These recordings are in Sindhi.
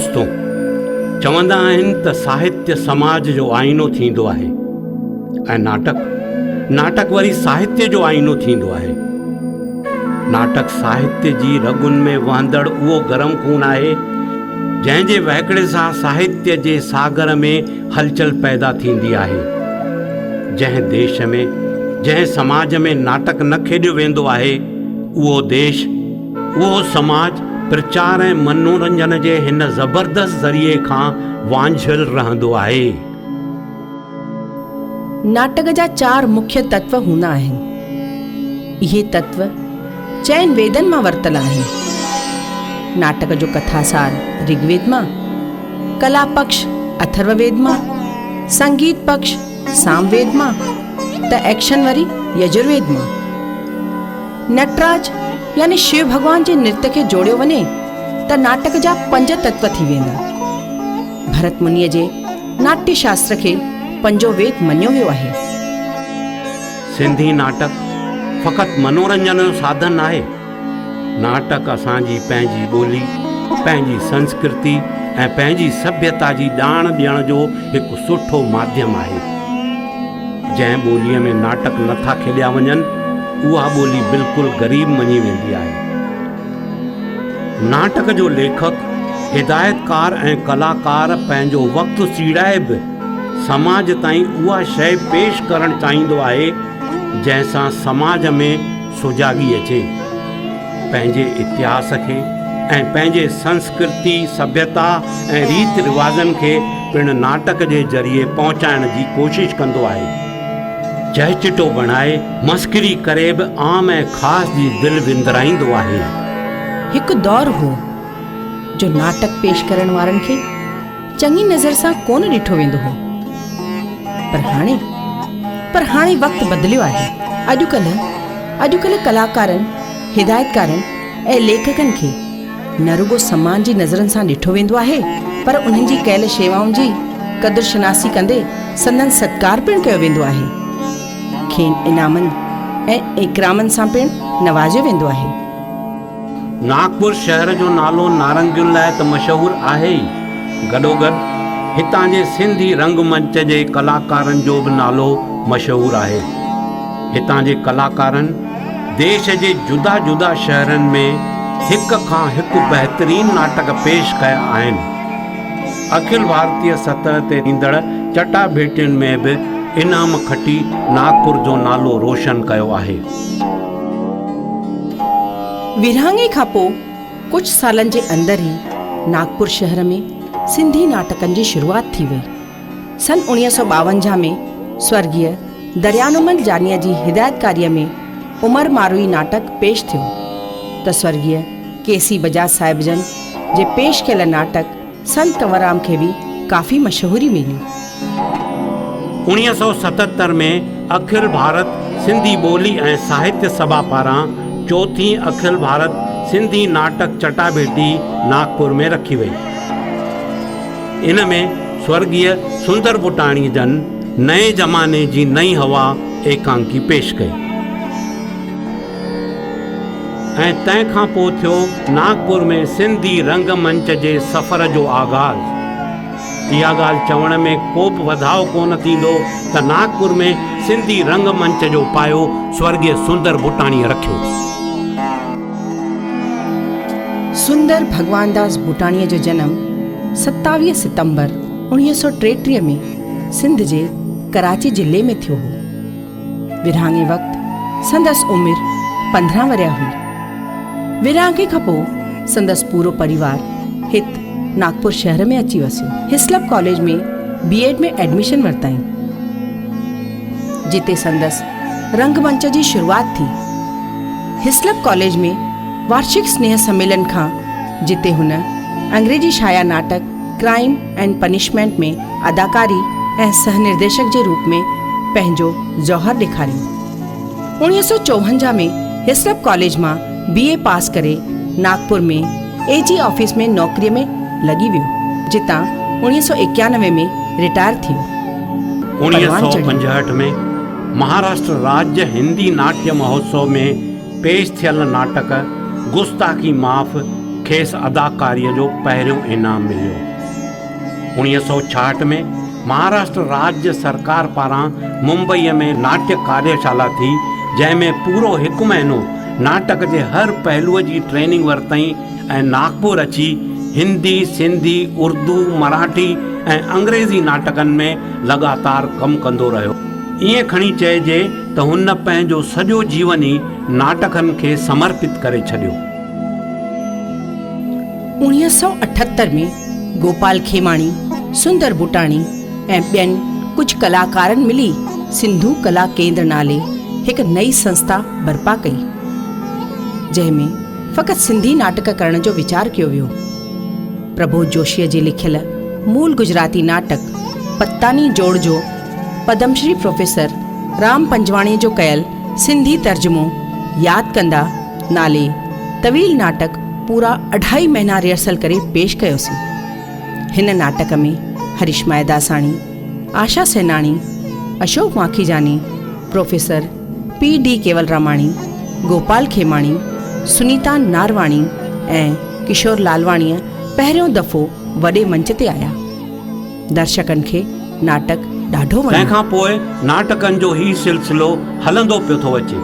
دوستو! چوندا آهن ته ساهتيه سماج جو آئينو ٿيندو آهي ۽ ناٽڪ، ناٽڪ وري ساهتيه جو آئينو ٿيندو آهي. ناٽڪ ساهتيه جي رڳن ۾ وهندڙ اهو گرم خون آهي، جنهن جي وهڪري سان ساهتيه جي ساگر ۾ هلچل پيدا ٿيندي آهي. جنهن ديش ۾، جنهن سماج ۾ ناٽڪ نه کيڏيو ويندو آهي، اهو ديش، اهو سماج پرچار ۽ منورنجن جي هن زبردست ذريعي کان وانجهيل رهندو آهي. ناٽڪ جا چار مکيه تتو هوندا آهن. اهي تتو چئن ويدن مان ورتل آهن. ناٽڪ جو ڪٿاسار رگ ويد مان، ڪلا پکش اٿرو ويد مان، سنگيت پکش سام ويد مان ته ايڪشن وري يجر ويد مان. نٽراج يعني شو ڀڳوان جي نرت کي جوڙيو وڃي ته ناٽڪ جا پنج تتو ٿي ويندا. ڀرت منيء جي ناٽيه شاستر کي پنجون ويد مڃيو ويو آهي. سنڌي ناٽڪ فقط منورنجن جو ساڌن ناهي. ناٽڪ اسان جي پنهنجي ٻولي، پنهنجي سنسڪرتي ۽ پنهنجي سڀيتا جي ڄاڻ ڏيڻ جو هڪ سٺو ماڌيم آهي. جنهن ٻوليء ۾ ناٽڪ نه ٿا کيڏيا وڃن، اها ٻولي بلڪل غريب مڃي ويندي آهي. ناٽڪ جو ليکڪ، هدايتڪار ۽ ڪلاڪار پنهنجو وقت سيڙائي به سماج تائين اها شيء پيش ڪرڻ چاهيندو آهي، جنهن سان سماج ۾ سجاڳي اچي. پنهنجي اتهاس کي ۽ پنهنجي سنسڪرتي، سڀيتا ۽ ريت رواجن کي پڻ ناٽڪ جي ذريعي پهچائڻ جي ڪوشش ڪندو آهي. چهچٽو بڻائي، مسخري ڪري به عام ۽ خاص جي دل وندرائيندو آهي. هڪ دور هو، جو ناٽڪ پيش ڪرڻ وارن کي چڱي نظر سان ڪونه ڏٺو ويندو هو. پر هاڻي، پر هاڻي وقت بدليو آهي. اڄڪلهه، اڄڪلهه ڪلاڪارن، هدايتڪارن ۽ ليکڪن کي نه رڳو سمان جي نظرن سان ڏٺو ويندو آهي، پر انهن جي ڪيل شيوائن جي قدر شناسي ڪندي سندن ستڪار پڻ ڪيو ويندو آهي. کين انعامن ۽ اڪرامن سان پڻ نوازيو ويندو آهي. ناگپور شهر جو نالو نارنگين لاء ته مشهور آهي ئي، گڏوگڏ هتان جي سنڌي رنگ منچ جي ڪلاڪارن جو به نالو مشهور آهي. هتان جي ڪلاڪارن ديش جي جدا جدا شهرن ۾ هڪ کان هڪ بهترين ناٽڪ پيش ڪيا آهن. اکل ڀارتيه سطح تي ٿيندڙ چٽاڀيٽين ۾ به انعام کٽي ناگپور جو نالو روشن ڪيو آهي. ورهاڱي کان پوء ڪجهه سالن جي اندر ئي ناگپور شهر ۾ سنڌي ناٽڪن جي شروعات ٿي وئي. سن 1952 ۾ سورڳيه دريانومل جانيء جي هدايتڪاريء ۾ عمر ماروئي ناٽڪ پيش ٿيو ته سورڳيه ڪي سي بجاج صاحب جن جي پيش ڪيل ناٽڪ سنت ڪنوررام کي به ڪافي مشهوري ملي. 1977 ۾ اکل ڀارت سنڌي ٻولي ۽ ساهتيه سڀا پاران چوٿين اکل ڀارت سنڌي ناٽڪ چٽاڀيٽي ناگپور ۾ رکي وئي. ان ۾ سورڳيه سندر بوٽاڻي جن نئين زماني جي نئين هوا ايڪانڪي پيش ڪئي. ۽ تنهن کان پوء ٿيو ناگپور ۾ سنڌي رنگ منچ جي سفر جو آغاز. اها ڳالهه چوڻ ۾ ڪوبه وڌاء ڪونه ٿيندو ته ناگپور ۾ سنڌي رنگ منچ جو پايو سورڳيه سندر ڀوٽاڻيء رکيو. سندر ڀڳوانداس ڀوٽاڻيء جو جنم 27 ستمبر 1933 ۾ سنڌ جي ڪراچي ضلعي ۾ ٿيو هو. ورهاڱي وقت سندس عمر 15 ورهيه هئي. ورهاڱي کان پوء سندس پورو پريوار هت ناگپور شهر ۾ اچي وسيو. هسلپ ڪاليج ۾ بي ايڊ ۾ ايڊميشن ورتائين، جتي سندس رنگ منچ جي شروعات ٿي. هسلپ ڪاليج ۾ وارشڪ سنيهه سميلن کان جتي هن انگريزي شايع ناٽڪ ڪرائيم اينڊ پنشمينٽ ۾ اداڪاري ۽ سه نرديشڪ جي روپ ۾ پنهنجو جوهر ڏيکاريو. 1954 ۾ هسلپ ڪاليج مان بي اي پاس ڪري ناگپور ۾ اي جي آفيس ۾ نوڪريء ۾ لڳي ويو، جتان 1991 ۾ رٽائر ٿيو. 1965 ۾ مهاراشٽر راجيه هندي ناٽيه مهوتسو ۾ پيش ٿيل ناٽڪ گستاخي معاف کيس اداڪاريء جو پهريون انعام مليو. 1966 ۾ مهاراشٽر راڄ سرڪار پاران ممبئيء ۾ ناٽيه ڪاريشالا ٿي، جنهن ۾ پورو هڪ مهينو ناٽڪ جي هر پهلوء جي ٽريننگ ورتائين ۽ ناگپور اچي هندي، سنڌي، اردو، مراٺي ۽ انگريزي ناٽڪن ۾ لڳاتار ڪم ڪندو رهيو. ائين کڻي چئجي ته هن پنهنجو سڄو جيون ئي ناٽڪن کي سمرپت ڪري ڇڏيو. 1978 ۾ گوپال کيماڻي، سندر بوٽاڻي ۽ ٻين ڪجهه ڪلاڪارن ملي سنڌو ڪلا ڪيندر نالي هڪ نئين سنسٿا برپا ڪئي، جنهن ۾ فقط سنڌي ناٽڪ ڪرڻ جو ويچار ڪيو ويو. پرڀو جوشيء جي لکيل مول گجراتي ناٽڪ پتاني جوڙ جو پدمشري پروفيسر رام پنجواڻيء جو ڪيل سنڌي ترجمو ياد ڪندا نالي طويل ناٽڪ پورا اڍائي مهينا ريهرسل ڪري پيش ڪيوسين. هن ناٽڪ ۾ Harish Maidasani, Asha Senani, Ashok Makhijani, professor P D Kewalramani, Gopal Khemani, Sunita Narwani ۽ Kishore لالواڻيء پهريون دفعو وڏي منچ تي آيا. درشڪن کي ناٽڪ ڏاڍو وڻيو. تنهن کان پوء ناٽڪن جو هي سلسلو هلندو پيو ٿو اچي.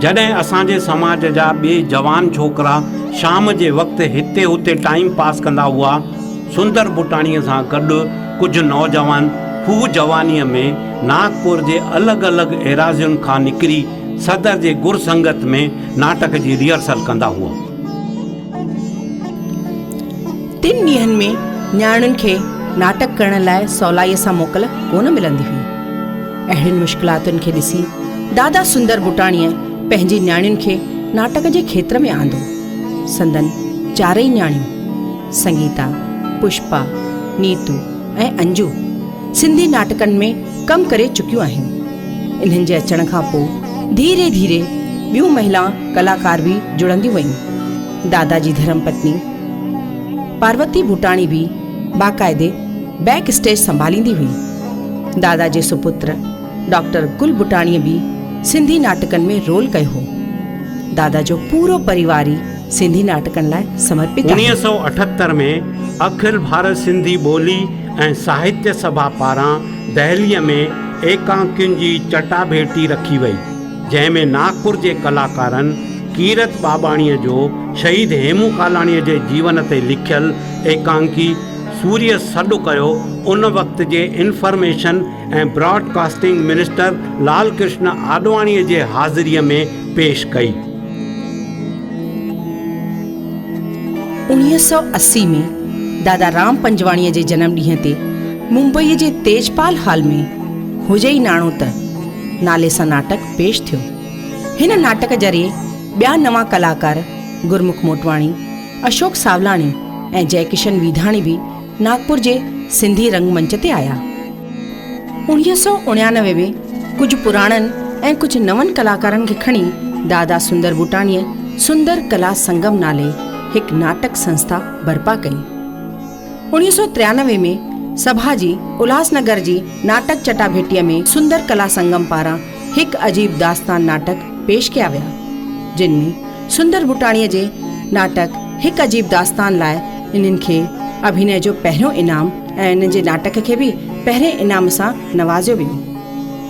جڏهن اسان جي سماج جا ٻئي جوان ڇوڪرا شام جي وقت هتي هتي ٽائيم پاس ڪندا هئا، سندر بوٽاڻيء سان گڏ ڪجهه نوجوان ڦوهه جوانيء ۾ ناگپور جي الڳ الڳ ايراضين کان نڪري صدر جي گر سنگت ۾ ناٽڪ جي ريهرسل ڪندا هئا. تن ڏينهن ۾ نياڻين کي ناٽڪ ڪرڻ لاء سولائيء سان موڪل ڪونه ملندي هئي. اهڙين مشڪلاتن کي ڏسي دادا سندر بوٽاڻيء پنهنجي نياڻين کي ناٽڪ جي کيتر ۾ آندو. سندن چارئي نياڻيون سنگيتا، پشپا، نيتو ۽ انجو سنڌي ناٽڪن ۾ ڪم ڪري چڪيون آهن. انهن جي اچڻ کان پوء ڌيري ڌيري ٻيون مهلا ڪلاڪار به جڙنديون ويون. دادا جي ڌرم پتني پاروتي ڀوٽاڻي به باقاعدي بيڪ اسٽيج سنڀاليندي هئي. دادا جي سپتر ڊاڪٽر گل ڀوٽاڻيء به سنڌي ناٽڪن ۾ رول ڪيو هو. دادا جو پورو پريوار ئي سنڌي ناٽڪن لاء سمرپت آهي. 1978 ۾ اکل ڀارت سنڌي ٻولي ۽ ساهتيه سڀا پاران دهليء ۾ ايڪانڪين جي چٽاڀيٽي رکي وئي، جنهن ۾ ناگپور جي ڪلاڪارن ڪيرت ٻاٻاڻيء جو شهيد هيمون ڪالاڻيء جي جيون تي لکيل ايڪانڪي سوريء سڏ ڪيو ان وقت جي انفرميشن ۽ براڊ ڪاسٽنگ منسٽر لال ڪرشن آڏواڻيء جي حاضريء ۾ پيش ڪئي. 1980 ۾ دادا رام پنجواڻيء جي جنم ڏينهن تي ممبئيء جي تيجپال هال ۾ هجئي ناڻو ته نالي سان ناٽڪ پيش ٿيو. هن ناٽڪ ذريعي ٻيا نوان ڪلاڪار گرمک موٽواڻي، اشوڪ ساولاڻي ۽ جئڪشن ويڌاڻي به ناگپور جي سنڌي رنگ منچ تي آيا. 1999 ۾ ڪجهه پراڻن ۽ ڪجهه نون ڪلاڪارن کي کڻي دادا سندر بوٽاڻيء سندر ڪلا سنگم نالي هڪ ناٽڪ سنسٿا برپا ڪئي. 1993 ۾ سڀا جي الهاس نگر جي ناٽڪ چٽاڀيٽيء ۾ سندر ڪلا سنگم پاران هڪ عجيب داستان ناٽڪ پيش ڪيا ويا، جن ۾ سندر بوٽاڻيء جي ناٽڪ هڪ عجيب داستان لاء انهن کي اڀينئه جو پهريون انعام ۽ انهن جي ناٽڪ کي به پهرين انعام سان نوازيو ويو.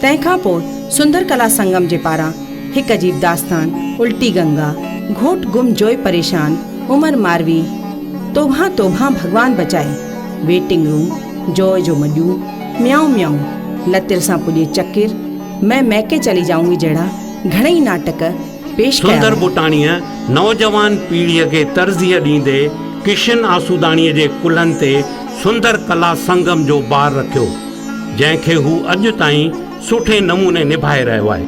تنهن کان پوء سندر ڪلا سنگم جي پاران هڪ عجيب داستان، الٽي گنگا، گهوٽ گم جوئي پريشان، عمر ماروي، توبهان توبهان ڀڳوان بچائي، ويٽنگ روم، جوء جو مڄون، ميائون ميائون، لتر سان پڄي چڪر، مين ميڪي چلي جائونگي جهڙا گهڻئي ناٽڪ پيش ڪيا سندر ويا. بوٽاڻيء نوجوان پيڙهيء کي ترجيح ڏيندي ڪشن آسوداڻيء جي ڪلهن تي سندر ڪلا سنگم جو بار رکيو، جنهن کي هو اڄ تائين سٺي نموني نڀائي رهيو آهي.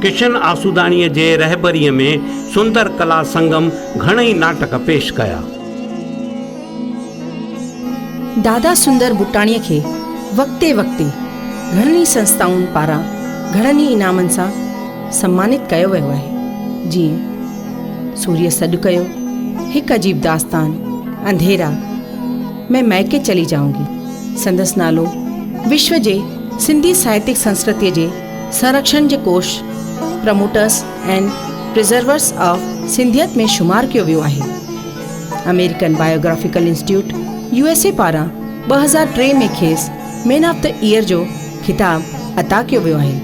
ڪشن آسوداڻيء جي رهبريء ۾ سندر ڪلا سنگم گهڻئي ناٽڪ پيش ڪيا. دادا سندر بوٽاڻيء کي وقتي وقتي گهڻن ئي سنستائن پاران گهڻن ئي انعامن سان سمانت ڪيو ويو آهي، جيئن، سوريء سڏ ڪيو، هڪ عجيب داستان، انڌيرا، مين مئڪي چلي جائونگي. سندس نالو وشو جي سنڌي ساهتيڪ سنسڪرتيء جي سنرڪشڻ جي ڪوش، Promoters and Preservers of Sindhiyat, ۾ شمار ڪيو ويو آهي. American biographical institute, U S A پاران 2003 ۾ کيس مين آف the year جو خطاب عطا ڪيو ويو آهي.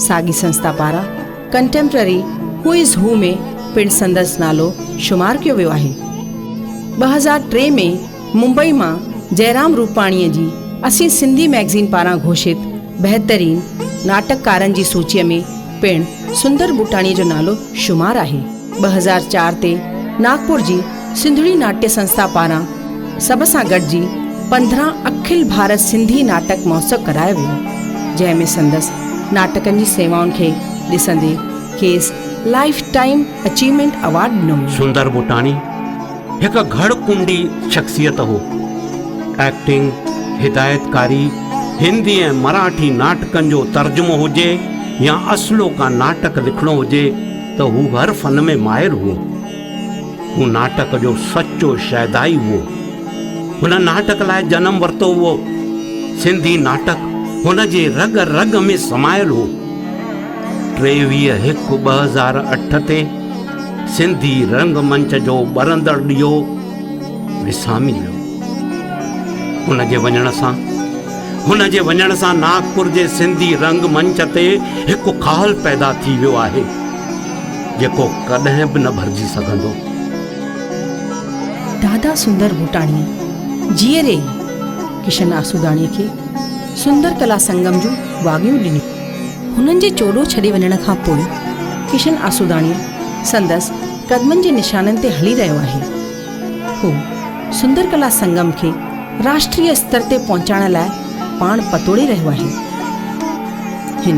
ساڳي سنسٿا پاران ڪنٽيمپرري هو از هو ۾ پڻ سندس نالو شمار ڪيو ويو آهي. 2003 ۾ ممبئي مان جئرام روپاڻيء جي اسين سنڌي مئگزين پاران گهوشت بهترين ناٽڪڪارن جي سوچيء ۾ پڻ سندر بوٽاڻيء جو نالو شمار آهي. 2004 تي ناگپور جي سنڌڙي ناٽيه سنسٿا پاران سڀ سان گڏجي 15 اکل ڀارت سنڌي ناٽڪ مهوتسو ڪرايو ويو، جنهن ۾ سندس ناٽڪن جي سيوائن کي ڏسندي کيس لائيف ٽائيم اچيومينٽ ايوارڊ ڏنو ويو. سندر بوٽاڻي هڪ گهڙ ڪنڊي شخصيت هو. ايڪٽنگ، هدايتڪاري، هندي ۽ مراٺي ناٽڪن جو ترجمو هجي يا اصلوڪا ناٽڪ لکڻو هجي ته هو هر فن ۾ ماهر هو. هو ناٽڪ جو سچو شيدائي هو. هن ناٽڪ لاء جنم ورتو هو. سنڌي ناٽڪ هن جي رڳ رڳ ۾ سمايل هو. 23 هڪ 2008 تي سنڌي رنگ منچ جو ٻرندڙ ڏيئو وسامي ويو. هن جي وڃڻ سان هن جي وڃڻ سان ناگپور جي سنڌي رنگ منچ تي هڪ خال پيدا ٿي ويو آهي، جيڪو ڪڏهن به نه ڀرجي سگهندو. دادا سندر ڀوٽاڻيء جيئري ئي ڪشن آسوداڻيء کي سندر ڪلا سنگم جون واڳيون ڏنيون. هنن جي چوڏو ڇڏي وڃڻ کان پوء ڪشن آسوداڻي سندس قدمن جي نشانن تي هلي رهيو آهي. هو سندر ڪلا سنگم کي راشٽريه استر تي پهچائڻ لاء پاڻ پتوڙي رهيو آهي. هن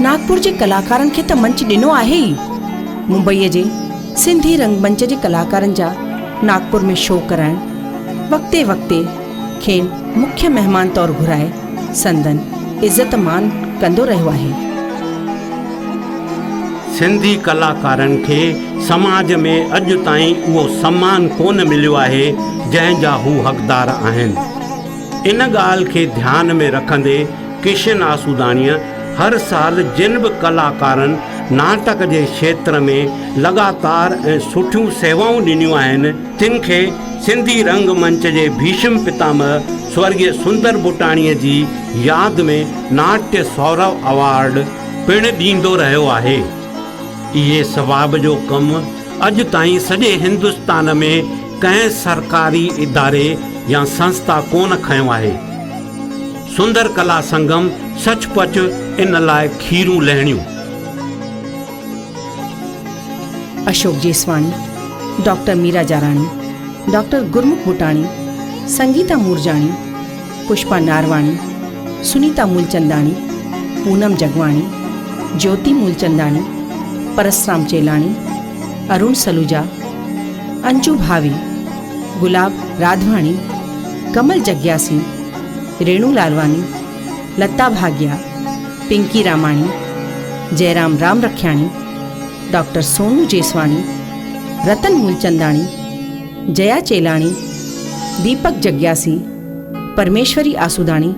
ناگپور جي ڪلاڪارن کي ته منچ ڏنو آهي ئي، ممبئيء جي سنڌي رنگ منچ جي ڪلاڪارن جا ناگپور ۾ شو ڪرائڻ، وقتي وقتي کين مکيه مهمان طور گهرائي سندن عزت مان ڪندو رهيو آهي. سنڌي ڪلاڪارن کي سماج ۾ اڄ تائين اهو سمان ڪونه مليو آهي جنهن جا هو حقدار آهن. ان ڳالهه کي ڌيان ۾ رکندي ڪشن آسوداڻيء هر سال جن به ڪلاڪارن ناٽڪ جي کيتر ۾ لڳاتار ۽ سٺيون سيوائون ڏنيون آهن، تن کي سنڌي رنگ منچ جي ڀيشم پتامهه سورڳيه سندر بوٽاڻيء جي ياد ۾ ناٽيه سورو اوارڊ پڻ ڏيندو رهيو آهي. اهي ثواب جو ڪم اڄ تائين سڄي هندستان ۾ ڪنهن سرڪاري اداري يا سنسٿا ڪونه کنيو آهي. سندر ڪلا سنگم سچ پچ ان لاء کيرون لهڻيون. Ashok Jeswani, doctor Meera Jarani, doctor Gurmukh Bhutani, Sangeeta Murjani, Pushpa Narwani, Sunita Mulchandani, Poonam Jagwani, Jyoti Mulchandani, Parasram Chelani, Arun Saluja, Anju Bhave, Gulab Radhwani, Kamal Jagyasi, Renu Lalwani, Lata Bhagya, Pinky Ramani, Jairam Ramrakhiani, doctor Sonu Jeswani, Ratan Mulchandani, Jaya Chelani, Deepak Jagyasi, Parmeshwari Asudani,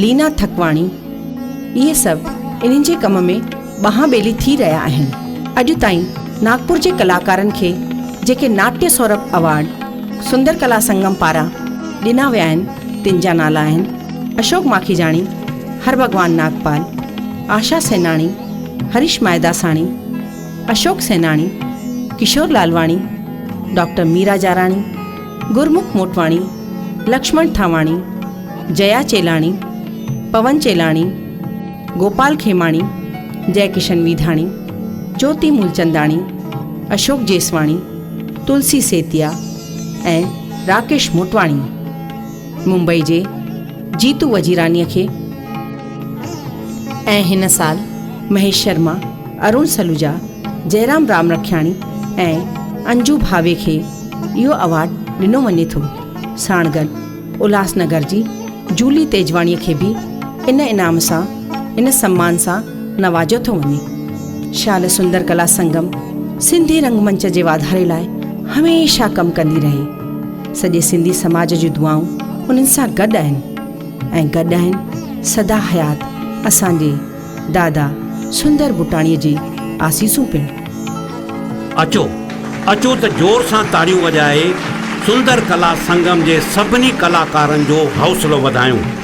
Leena Thakwani, اهي سڀ انهن جي ڪم ۾ ٻانهن ٻيلي ٿي رهيا آهن. اڄ تائين ناگپور جي ڪلاڪارن کي جيڪي ناٽيه سورڀ اوارڊ سندر ڪلا سنگم پاران ڏنا ويا آهن، تن جا نالا آهن، اشوڪ ماکيجاڻي، هرڀڳوان ناگپال، آشا سيناڻي، هريش مائداساڻي، اشوڪ سيناڻي، ڪشور لالواڻي، ڊاڪٽر ميرا جاراڻي، گرمک موٽواڻي، لڪشمڻ ٿاواڻي، جيا چيلاڻي، پون چيلاڻي، گوپال کيماڻي، جئه ڪشن ويڌاڻي، جوتي مولچنداڻي، اشوڪ جيسواڻي، تلسي سيتيا ۽ راڪيش موٽواڻي. ممبئي جي جيتو وزيرانيء کي ۽ هن سال مهيش شرما، ارون سلوجا، جئرام رامرکياڻي ۽ انجو ڀاوي کي اهو اوارڊ ڏنو وڃي ٿو. ساڻ گڏ الهاس نگر جي جولي تيجواڻيء کي به ان انعام سان ان سمان سان نوازيو ٿو وڃي. شال سندر ڪلا سنگم سنڌي رنگ منچ جي واڌاري لاء هميشه ڪم ڪندي رهي. سڄي سنڌي سماج جون دعائون انهن سان گڏ آهن ۽ گڏ آهن سدا حيات اسان جي دادا سندر بوٽاڻيء جي آسيسون پڻ. اچو! اچو ته زور سان تاڙيون وڄائي سندر ڪلا سنگم جي سڀني ڪلاڪارن جو حوصلو وڌايون.